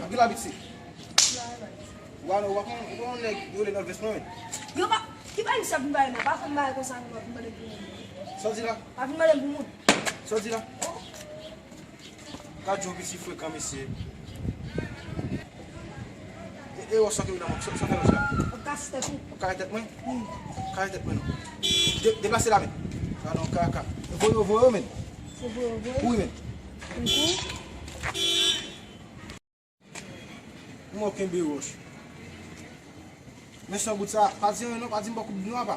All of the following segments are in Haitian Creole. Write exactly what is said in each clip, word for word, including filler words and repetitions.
Anpil abitye. Wa non, wa kon, wa kon nèg yo le Nòlvès mwen menm. Yo pa, ki pa misye ap vin bay non, pa konn bagay konsa non, pa vin mande pou moun. Sa w di la? Pa vin mande pou moun. Sa w di la? Gad yon piti frekan mesye. E, e, wè sa ke w nan sa, sa fè lòt la. Ou kase tèt ou. Ou kare tèt mwen? Wi. Kare tèt mwen non. De, deplase la men. Sa non kaka. Voye yo, voye yo men. Se voye yo, voye. Kouri men. Ou kouri? Mwen kenbe wòch. Men san bout sa, pa di anyen non, pa di m bò koup nou apa.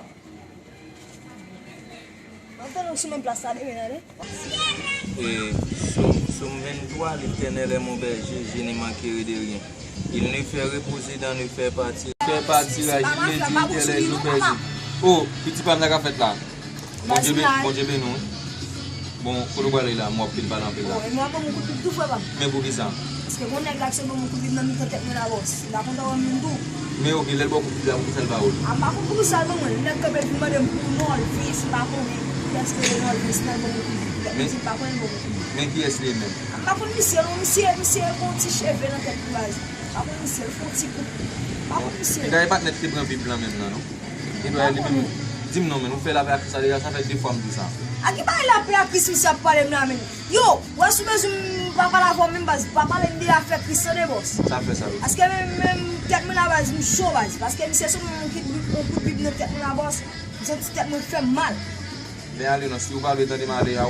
Mwen fè nou sou menm plas la demen, tande. Et psaume, psaume vingt-trois, L'Éternel est mon berger, je ne manquerai de rien. Il me fait reposer dans de verts pâturages. Verts pâturages, il me dirige dans les eaux paisibles. Oh, piti pa m sa k ap fèt la. Bondye beni, Bondye beni w. Bon, kote w prale la, m wè w ap pil pale anpil la. Bon, e mwen ap ban m yon kout pip tou, frè pa m. Men poukisa? Paske gon nèg la ki sot ban m yon kout pip nan mitan tèt mwen la, bòs. M pa kontan wè m menm tou. Men oke, lè l ba w kout pip la, poukisa l ba w li? A, m pa konn poukisa l ban mwen. Nèg kanpe vin mande m pou Nòlvis, m pa konnen kiyès rele Nòlvis, nan l ban m yon kout pip. Lè m di m pa konnen l ban m yon kout pip. Men kiyès li ye menm? A, m pa konn misye non, misye, misye gon ti cheve nan tèt li baz. M pa konn misye, l fè yon ti kout. M pa konn misye. Li ta e patnè ki te pran pip lan menm nan, non? Li dwe li menm. Di m non, men nou fè lapè ak Kris la deja, sa fè de fwa m di sa. A ki bagay lapè ak Kris misye ap pale m la, men? Yo, wè si w bezwen m pa pale avè w menm baz, pa pale m de afè Kris tande bòs. Sa fè sa wi. Paske menm, menm tèt mwen la baz, m cho baz. Paske misye sot yon kout, yon kout bib nan tèt mwen la bòs. M santi tèt mwen fè m mal. Men ale non, si w pa vle tande m ale a,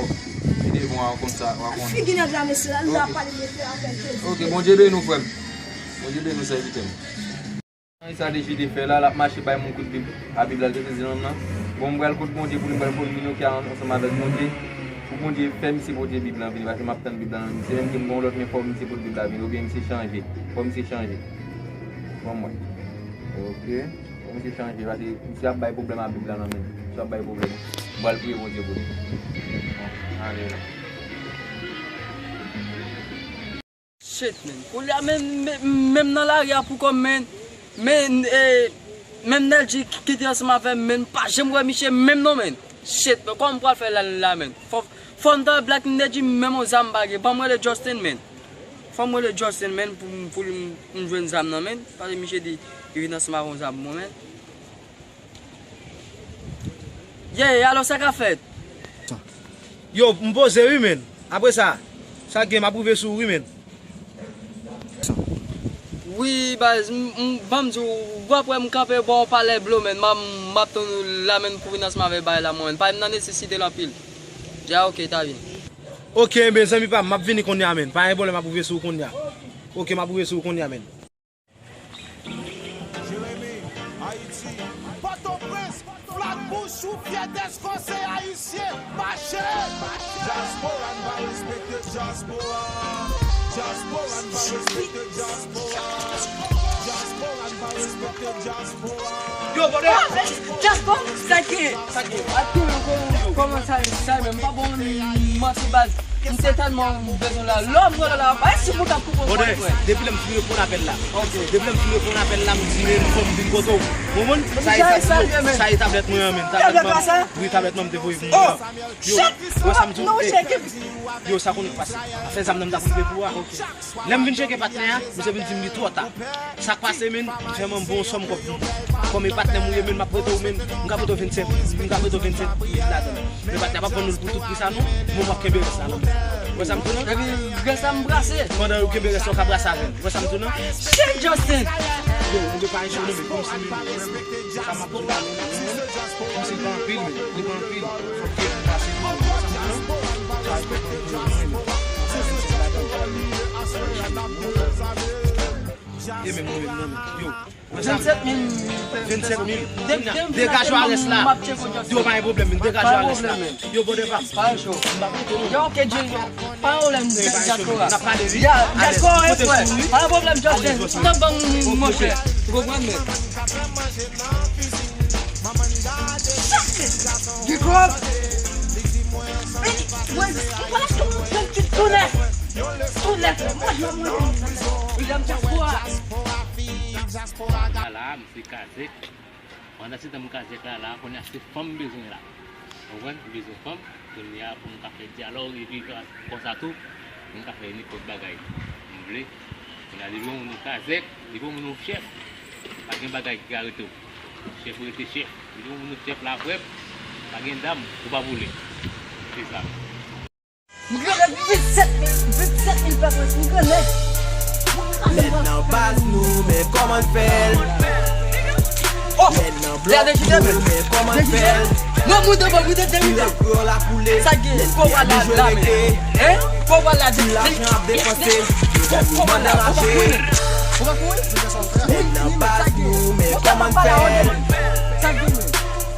pi devan w a konn sa, w a konn. Figi nèg la mesye, la, l la pale m de afè Jezi. Oke, Bondye beni w frè m. Bondye beni w sèvitè m. Sa de Jide fè la, l ap mache bay moun kout bib, a bib la, l te sezi nan men l. Bon, m pral kot Bondye pou li, m pral kominike ansanm avèk Bondye, pou Bondye fè misye pote bib la vini, paske m ap tann bib la nan men misye, menm ke m gen yon lòt, men fò misye pote bib la vini, oubyen misye chanje, fò misye chanje. Bon, mwen. Oke. Fò misye chanje, paske misye ap bay pwoblèm a bib la nan men l. Misye ap bay pwoblèm. M pral priye Bondye pou li. Bon, ale la. Shit, man. Kounye a, men, men, menm nan lari a pou kò m, men, men, e, menm Nèl G ki te ansanm avè m, men, m pa janm wè misye menm non, men. Shit, men, kòman m pral fè la, la, men? Fò, fò m ta black Nèl G, menm yon zam m pa gen. Ban m rele Justin, men. Fò m rele Justin, men, pou, pou m, pou m jwenn zam nan, men. Paske misye di, li vin ansanm avè yon zam, bon, men. Yeah, alò sa k ap fèt? Yo, m poze wi, men. Apre sa, sa gen, m ap rive sou ou wi, men. Wi, baz, m, m, ban m di w, w ap wè m kanpe bò palè blo, men. M ap, m ap tann ou la, men, pou vin ansanm avèk bagay la, mwen, men. Paske m nan nesesite l anpil. Ya, oke, ta vin. Oke, men, zanmi pa m, m ap vini kounye a, men. Pa gen pwoblèm, m ap rive sou ou kounye a. Oke, m ap rive sou ou kounye a, men. Jeremi, Ayiti, Pòtoprens, Flatbouch ou fyè dèske w se Ayisyen, mache! Dyaspora n pa respekte dyaspora. Dyaspora n pa respekte dyaspora. Dyaspora n pa respekte dyaspora. Yo, brother! Dyaspora, sa k gen? Sa k gen? Kòman sa, sa menm? Pa bon, manti baz. M te tèlman bezwen la. Lè m rele la, pa si moun k ap koupe w, frè. Depi lè m fin reponn apèl la. Ok. Depi lè m fin reponn apèl la, m di men fò m vin kote w. Ou konprann? Sa e tablèt mwen, sa e tablèt mwen an, men. Tablèt mwen. Wi, tablèt mwen, m te voye pou mwen an. Yo, wè sa m di w? Yo, sa konnen k pase. Afè zam nan m t ap rive pou a. Lè m vin tcheke patnè a, misye vin di m li twò ta. Sa k pase, men, m fè m bon sòm kòb. Kòm e patnè m ou ye, men, m ap prete w, men, m ka prete w vennsèt, m ka prete w vennsèt ladan l. Men patnè a p ap vann nou l pou tout pri sa, non. Mwen, m ap kenbe rès la, non. Wè sa m di w, non? Epi, rès la, m brase. Pandan yo kenbe rès la, w ka brase avè l. Wè sa m di w, non? Shit, Justin! Yo, ou de pa enche, non, men, kòmsi, men, sa m ap di w la, men, kòmsi l pa anpil, men, li pa anpil. Fòk ke m pase pou mwen, wè sa m di w, non? Sa, e menm nou menm, non, men, yo. Vennsèt mil. Vennsèt mil. Degaje w a rès la. Yo, pa gen pwoblèm, men degaje w a rès la. Yo, bòdè pa m. Pa gen cho. Yo, ok, Junior. Pa gen pwoblèm, dyaspora. N ap pale, wi. Ya, dyaspora, wi, frè. Pa gen pwoblèm, Justin. Ou t ap ban m, monchè. Ou konprann, men. Justin! Gigòb! Mwen, mwen, mwen, tou nèf. Tou nèf. Mwen, mwen, mwen. Dyaspora. Ala, m se Kazèk. Pandan se tan m Kazèk la, la, kounye a se fanm m bezwen la. Konprann? M bezwen fanm. Kounye a, pou m ka fè dyalòg epi konsa tou, pou m ka fè nenpòt bagay m vle. Kounye a, depi yon moun yon kazèk, depi yon moun yon chèf, pa gen bagay ki ka rete w. Chèf rete chèf. Depi yon moun yon chèf la, frè m, pa gen dam ou pa boule. Se sa. M gade vennsèt mil, vennsèt mil pèp, m gade. Lè nan baz nou, men kòman n fè l. Oh! Lè nan blòk nou, men kòman n fè l. Non, moute bon, moute de moute. Sa gen, kò w la la men. Hein? Kò w la de. Lajan ap depanse. Kò w la, ou pa kouri. Ou pa kouri? Lè nan baz nou, men kòman n fè l. Sa gen.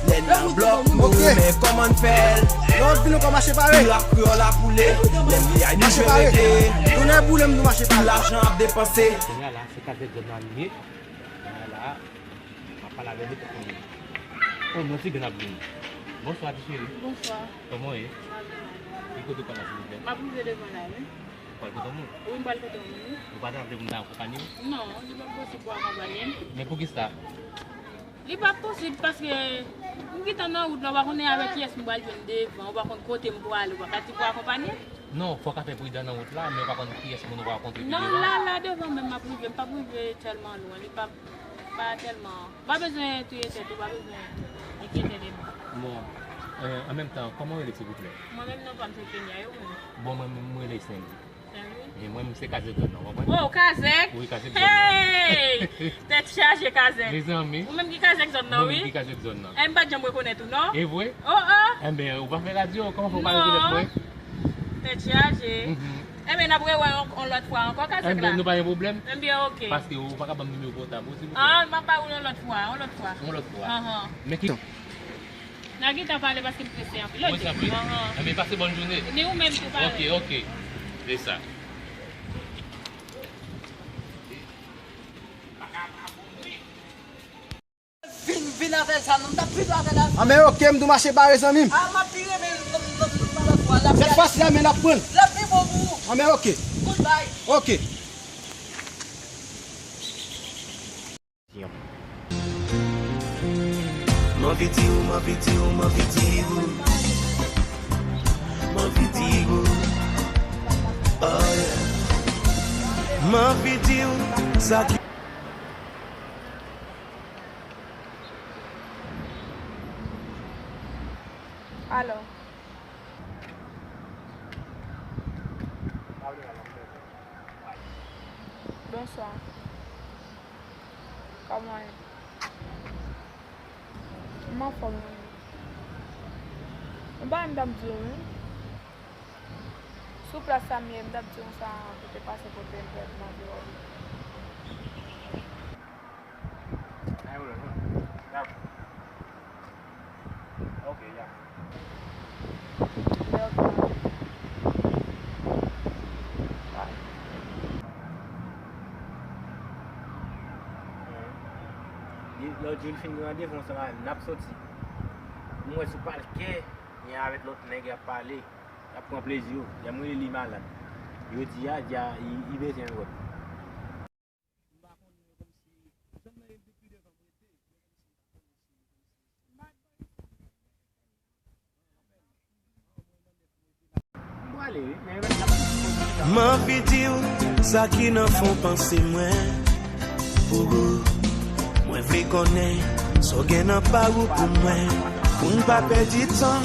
Lè n nan blòk nou, men kòman n fè l. Lè w ap vin, ou konn mache pare. Rap kreyòl ap woule. Lè n li ay nou jwe rege. Tounen boule m nou mache pare. Lajan ap depanse. Kounye a la, se kazèk zòn nan li ye. Kounye a la, m ap pale avè nenpòt moun. Oh, yon ti grann ap vini. Bonswa, ti cheri. Bonswa. Kòman w ye? Mwen byen. Ki kote w pral la, silvouplè? M ap rive devan la, wi. Ou pral kote yon moun? Wi, m pral kote yon moun, wi. Ou pa ta vle pou m ta akonpanye w? Non, li pa posib pou akonpanye m. Men poukisa? Li pa posib paske m gentan nan wout la, ou pa konnen avèk kiyès m pral jwenn devan, ou pa konn kote m pwale, ou pa ka di pou akonpanye m. Non, fò w ka fè pridan nan wout la, men ou pa konn kiyès moun ou pral rankontre pi devan. Non, la, la devan menm m ap rive, m p ap rive tèlman lwen, li p ap, pa tèlman, ou pa bezwen touye tèt ou, ou pa bezwen enkyete de mwen. Bon, euh, an menm tan, kòman w rele, silvouplè? Mwen menm, non pa m se Kenya, e ou menm? Bon, mwen menm, mwen rele Saint-Louis. Saint-Louis? E mwen menm, se Kazèk zòn nan, w konprann? Oh, Kazèk? Wi, Kazèk zòn nan. Hey! Tèt chaje, Kazèk. Mezanmi. Ou menm ki Kazèk zòn nan, wi. Mwen menm ki Kazèk zòn nan. E m pa t janm rekonèt ou, non? E vre? Oh, oh! Enben, ou pa fè radyo, kòman fè w pa rekonèt mwen? Non. Tèt chaje. Mhm. Enben, n ap rewè yon, yon lòt fwa ankò, Kazèk la. Enben, nou pa gen pwoblèm. Enben, oke. Paske ou pa ka ban m nimewo pòtab ou, silvouplè? Ah, m ap ba ou yon lòt fwa, yon lòt fwa. Yon lòt fwa. Ahan. Men ki N a gentan pale paske m prese anpil. Mwen sanpri. Ahan. Enben, pase bòn jounen. Ni ou menm tou, parèy. Oke, oke. Se sa. Vin, vin avè l sa, non, m t ap vin avè l. Anben, oke, m tou mache bare, zanmi m. Ah, m ap vire, men, non, non, non, pa lòt fwa, l ap... Sèt fwa si a, men n ap pran l. L ap pi bon pou ou. Anben, oke. Goodbye. Oke. M anvi di w, m anvi di w, m anvi di w. M anvi di w. Oh, yeah. M anvi di w sa ki... Alo. Bonswa. Kòman w ye? M anfòm, wi. Yon bagay m t ap di w, wi. Sou plas sa m ye, m t ap di w sa, pou te pase kote m, pou m mande w. Ok, ya. Lòt jou, li fin gen randevou ansanm avè m, n ap soti. M wè sou palkè, li avèk lòt nèg, y ap pale, y ap pran plezi yo. Lè m rele li malad. Jodi a, di a, li, li bezwen wè m. M pa konnen yo kòmsi, zòn nan yo depi devan m rete, yo kòmsi m pa konnen si, kòmsi m pa konnen. M prale, wi, men yo mèt ap... M anvi di w sa ki nan fon panse mwen pou ou. Mwen vle konnen sa w gen nan pa ou pou mwen. Pou n pa pèdi tan,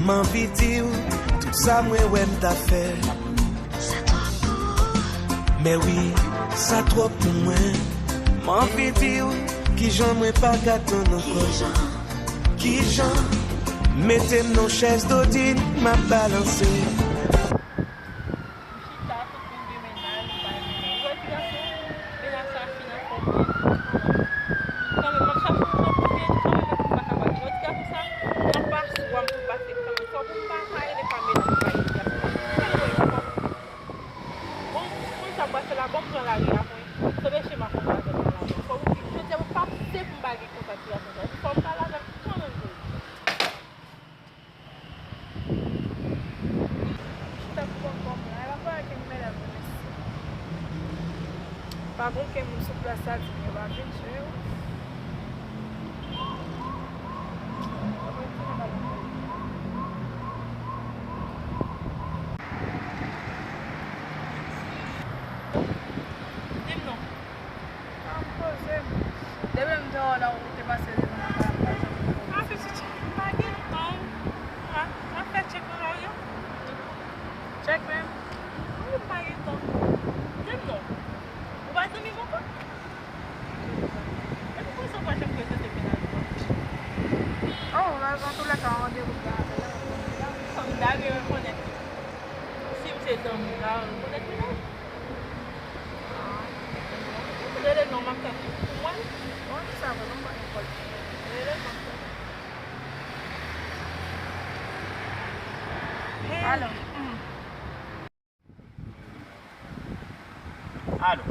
m anvi di w tout sa mwen wè m ta fè. Mè wi, sa twòp pou mwen. M anvi di w kijan mwen pa ka tann ankò. Kijan? Mete m nan chèz dodin, m ap balanse. M chita, tout moun gen mennaj, m pa gen mennaj. Jodi gason, mennaj sa fin an fòm. Kanmenm, m ap chache yon lòt moun, men kanmenm, m pa kapab. Jodi gason sa, nan pa sou a m pou pase kanmenm. Fò pou m pa, pa rele pa mennaj, m pa rele gason. Sa k wè, fò pou... Bon, konn sa m pral fè la, bon, m pran lari a, mwen. Se peche m ap fè avèk mwen la. Fò pou ki, jodi a, pou pa, se pou m pa gen kontak gason sa. Fò m pale avè l kanmenm, tou. Chita pou kò m la, e pa pale ke m mèt ap remèsye. Pa gen okenn moun sou plas sa di m yo pa vin, cheri. Mwen ti nan pale. Mwen rekonèt li. Si m se zanmi w la, ou rekonèt li menm? Ah, rele non, m ap tann li. Ou konprann? Bon, nou sa vre, non, pa gen pwoblèm. Rele non. Hey. Alo. Mm. Alo.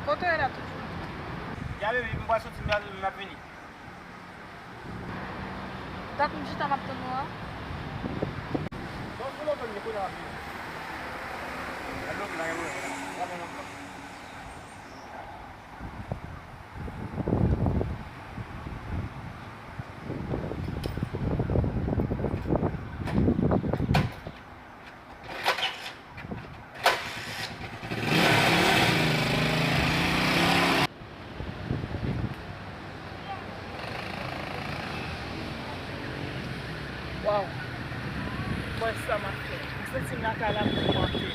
Kote w ye la toujou? Ya, baby, m pral soti, m pral, m ap vini. Dat m chita m ap tann ou a. Bon, pou lontan, m konnen w ap vini. Alo, ki bagay mwen, m ap vini. Waw! Mwen sa m ap fè. M santi m lakay la pou m antre.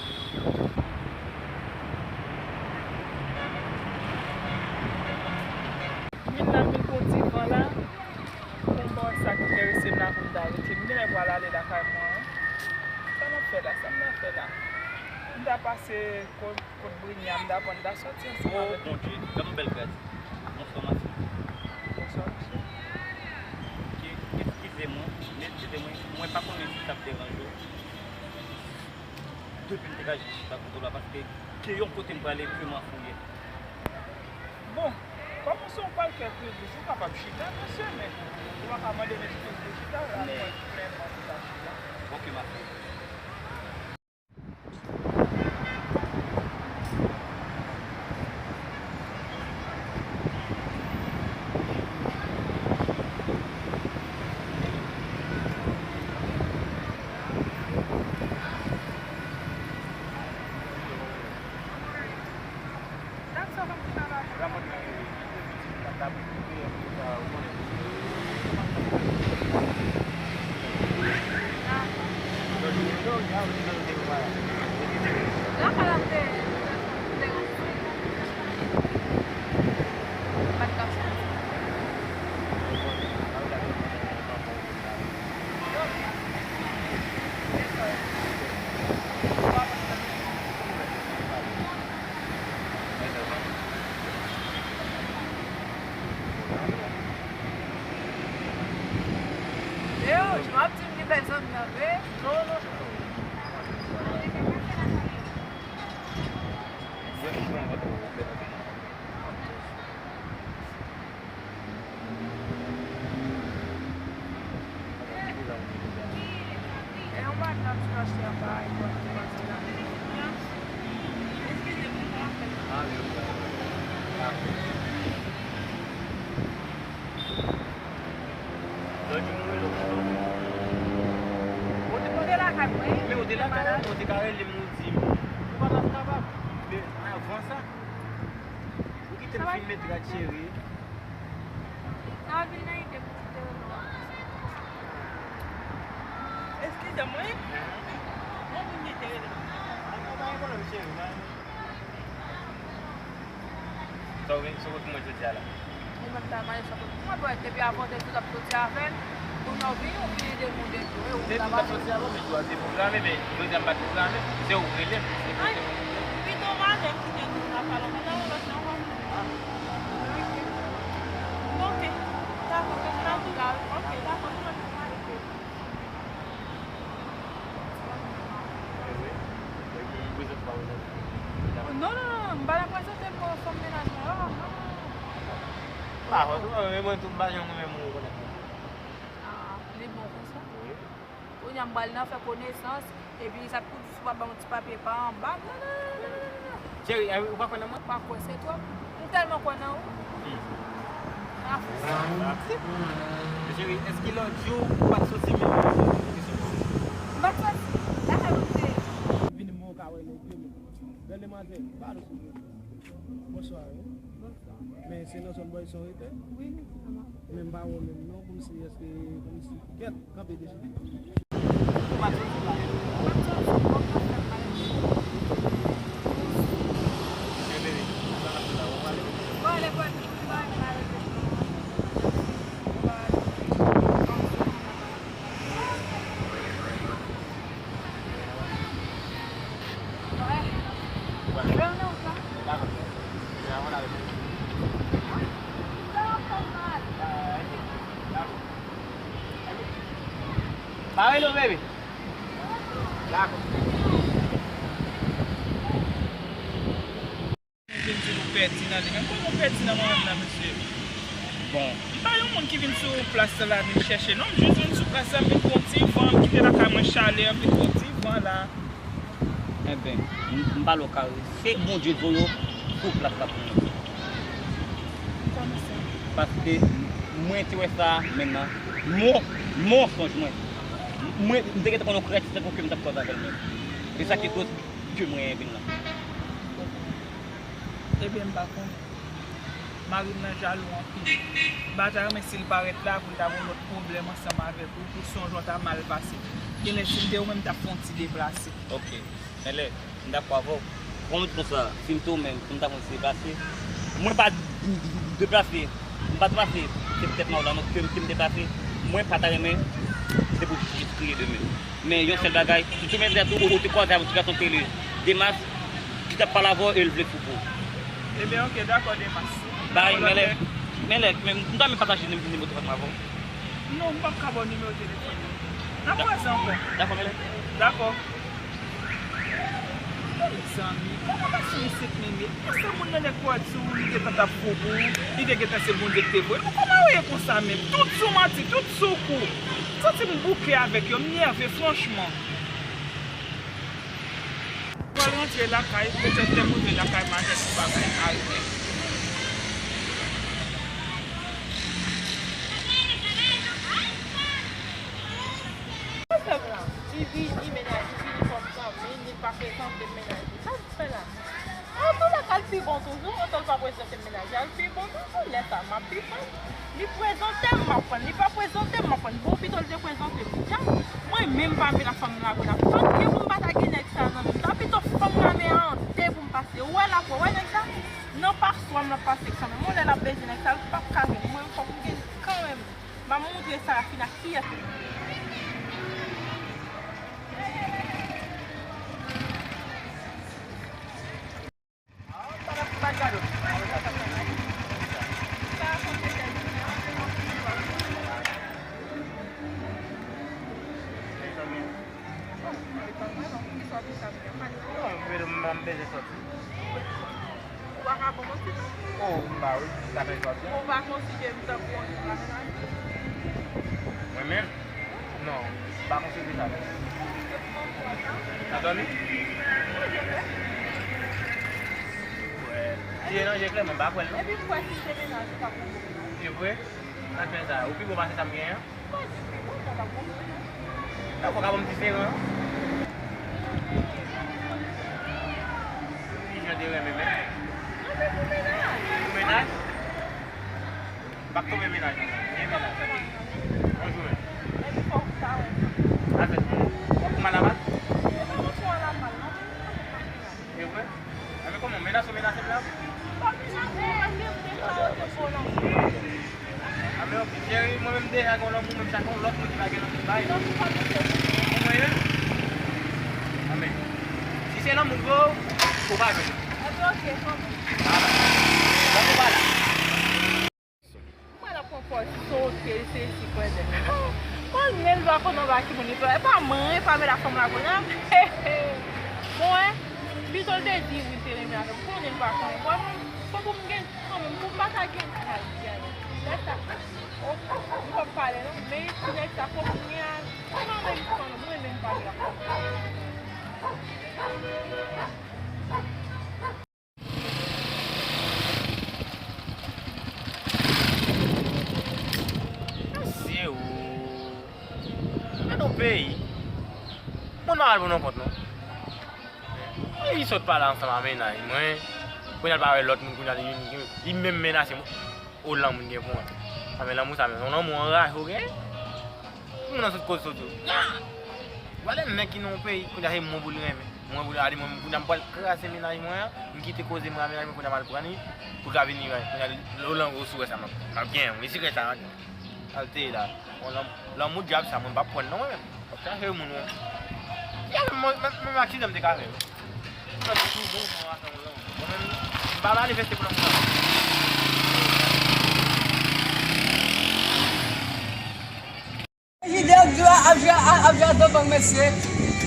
Vin la, vin pran ti van la. Pou m wè sa k enterese m la pou m ta rete. M genlè pral ale lakay mwen, wi. Sa m ap fè la? Sa m ap fè la? M ta pase kot, kot Brinya, m ta pran, m ta soti ansanm avèk li. Oh, Bondye, ban m bèl gras. Bonswa, madanm. Bonswa, mesye. Ke, eskize mwen, men eskize mwen, mwen pa konnen si sa ap deranje w. Depi m te ka jis chita kote w la, paske gen yon kote m prale ke m anfouye. Bon, kòm ou se yon pastè, ou kapab chita, mesye, men ou pa ka mande m eskiz pou chita la, mwen vrèman te ka chita. Ok, m ap vini. Yo, jan w ap di m gen bèl zanmi an vre? Non, non, non. E yon madanm ki achte anba ayewopò ki pase la. Ou te lakay mwen, men ou te lakay mwen, ou te ka rele m, ou di m, ou pa t ap kapab. Men avan sa, ou kite m fin met rad, cheri. Sa va vin nan ide pou kite rele w. Eskize m, wi. Yon moun ki te rele m. An, pa gen pwoblèm, cheri, pa gen. Sa w vin sou wout mwen jodi a la? Ou menm ta mache sou wout mwen, bò, depi avan w te di w t ap soti avè m, kounye a w vini, ou vini de moun de tou, e ou ta mache. Depi m t ap soti avè w, men jou a te pwograme, men jodi a m pa t pwograme, se ou k rele m, se pou te moun. Pito madanm ki te di w n ap pale, mwen ta wè lòt nan wè m. Ah. Ok. Dakò, dakò, ok, dakò. Non, non, non, non, m pa nan prezante m pou fanm mennaj mwen. Oh, non, non, non. Pa fòt, mwen, mwen tou, m pa janm renmen moun rekonèt mwen. Ah, li bon konsa? Wi. Kounye a m pral nan fè konesans, epi sa t pou di si w pa ban m yon ti papye pa anba. Non, non, non, non, non, non. Cheri, eh, ou pa kwè nan mwen? Pa kwè, se twòp. M tèlman kwè nan ou. Hmm. M ap fè sa. Men cheri, èske lòt jou ou pa t soti menm? M pa t soti. Lakay ou te ye? Vini m wè w ka wè nèg yo, men. Bèl demwazèl, pale sou mwen. Bonswa, wi. Bonswa. Men se nan zòn Bòyson ou rete? Wi, men se nan. Men m pa wè w menm non, kòmsi, èske, kòmsi, kèt, kanpe deja. Ou pa t soti la? M pa t soti, bon, m ap fè pale. Ebyen, sa n ap fè la, ou prale? Bon, ale, bon, bon, m prale. Pa rele w, baby. Dakò. Nou vin di nou pèdi nan li. Menm kòman w pèdi nan mwen menm la, mesye? Bon. M pa yon moun ki vin sou plas la vin chèche, non. M jis vin sou plas la, m vin pran ti van, m kite lakay mwen chalè, m vin pran ti van la. Enben, m, m pale w kare. Se Bondye voye w sou plas la pou mwen. Kòman sa? Paske mwen te wè sa menm nan mon, mensonj mwen. Mwen, m te gentan konn yon krèt tankou ke m t ap koze avè l menm. Se sa ki koz ke mwen vin la. Ebyen, m pa konnen. Mari m nan jalou anpil. M pa ta renmen si l parèt la pou l ta gen yon lòt pwoblèm ansanm avèk ou, pou sonj ou ta mal pase. Genlè si m te ou menm, m t ap fè yon ti deplase. Ok. Mèlè, m dakò avè w. Kòm w di konsa, si m te ou menm, pou m ta konn deplase. Mwen pa deplase. M pa deplase. Se poutèt mari w la non ke m, ke m deplase. Mwen pa ta renmen se pou jis kriye demen. Men yon sèl bagay, si tou men tèt ou, ou te kwaze avèk ti gason ki rele Demas, ki t ap pale avè w e l vle fou pou ou. Ebyen, ok, dakò, Demas. Bay, Mèlè, Mèlè, men m ta renmen pataje nim-, nimewo telefòn mwen avè w. Non, m p ap ka ba w nimewo telefòn mwen. N ap kwaze ankò. Dakò, Mèlè. Dakò. Mezanmi, kòman pase isit menm ye? Paske moun nan nèg pou a di sou ou, li gentan t ap fou pou ou, li te gentan se Bondye ki te voye l. Kòman ou ye konsa menm? Tout sou manti, tout sou kou. M santi m bouke avèk yo, m nève franchman. Pral rantre lakay, petèt lè m rive lakay, m a jwenn yon bagay a regle. Konsèp la, li vini, mennaj li vini kòm zanmi, li pa prezante mennaj li. Sa l fè la? Antoulèka, l pi bon toujou, antan l pa prezante mennaj li, l pi bon toujou. Lè sa, m ap pi pran. Li prezante m, m ap pran. Li pa prezante m, m ap pran. Bon, pito l te prezante m. Dja, mwen menm pa vin ak fanm nan la, pou n ap tanke pou m pa ta gen nèg sa nan men m. Sa pito fanm nan men an de pou m pase. Ou wè l ap wè, wè nèg sa? Nan paswa m l ap pase k sa menm. Yon lè l ap beze nèg sa, l p ap ka jwenn mwen, fòk m gen kanmenm. M ap montre Sarafina kiyès. Ou pa ka kòmanse? Oh, m pa wi, sa fè sòt. Ou pa konsidere m tankou yon jèn la menaj? Mwen menm? Non, m pa konsidere sa menm. Nan dòmi? Wè. Ti e nan je klè, mwen m pa kwè l non. Epi m kwè si se menaj ou pa konn. Se vre? Sa fè sa. Ou pi bon pase sa m genyen an? Nan fò ka ban m diferan. Ki jan de renmen menm? Pou mennaj? M p ap tonbe mennaj. Gen mennaj. Yon jounen. Sa fèt pou mwen. Ou mal a mal? E vre? Anben kòman, menase w menase m la? Pa menase w, paske m deja te fè w lanmou. Anben ok, cheri, mwen menm deja gen yon lanmou, menm chak yon lòt moun ki pa gen lanmou bay. Lanmou pa menase w. Pou mwen ye? Anben, si se lanmou vre, ou pa jwenn. Anben ok, fanmi. Lanmou pa la. Mwen ap pran pòz sote, sezi, kwèdè. Mwen menm pa konn anba ki moun li pran. E pa mwen, e pa mèt a fanm la konn ap. Bon, en, pito l te di wi, l te renmen avè m. Konnen m pa konnen. Bon, fò pou m gen, kanmenm, pou m pa ta gen. Ay, ay. Lè sa, oh, m p ap pale, non. Men, ti nèg sa, fò pou m gen, non, men, mwen menm pa gen. Mesye o. Gade yon peyi. Moun pa al pou non kont non. Li sot pale ansanm a mennaj mwen. Kounye a l pa wè lòt moun, kounye a li, li, li menm menase mwen. O lanmou l gen pou mwen. Sa men lanmou sa men. Yon lanmou anraje w genyen. Moun nan sot koz sot yo. Gade nèg ki nan yon peyi, kounye a se mwen pou l renmen. Mwen pou l ale, mwen kounye a m pral kraze mennaj mwen an, m kite koze mwen a mennaj mwen, kounye a m al pran li, pou l ka vini, kounye a l, l, l, ou sou wè sa m ap, m ap genyen, wi, sikrè sa, al te la. Bon, lanm-, lanmou dyab sa, mwen m p ap pran l non, mwen menm. W ap chache moun, wi. Ya, men mwen, men, men aksidan m te ka fè, wi. Mwen di tou bon, mwen a fè yon lanmou. Mwen menm, m pa manifeste pou lanmou sa. Prezidan dwa Ap jwe a, ap jwe a dan bang, mesye.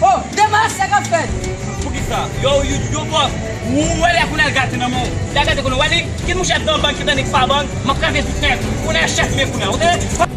Oh, Demas, sa k ap fèt? Poukisa? Yo, yo, yo, bòs. Ou wè lè kounye a l gate nan men w. Lè gate kounye a, w wè li, ki mouche dan bang ki tande k pa bang, m ap kraze tout nèt. Kounye a chèf men kounye a, ou tande?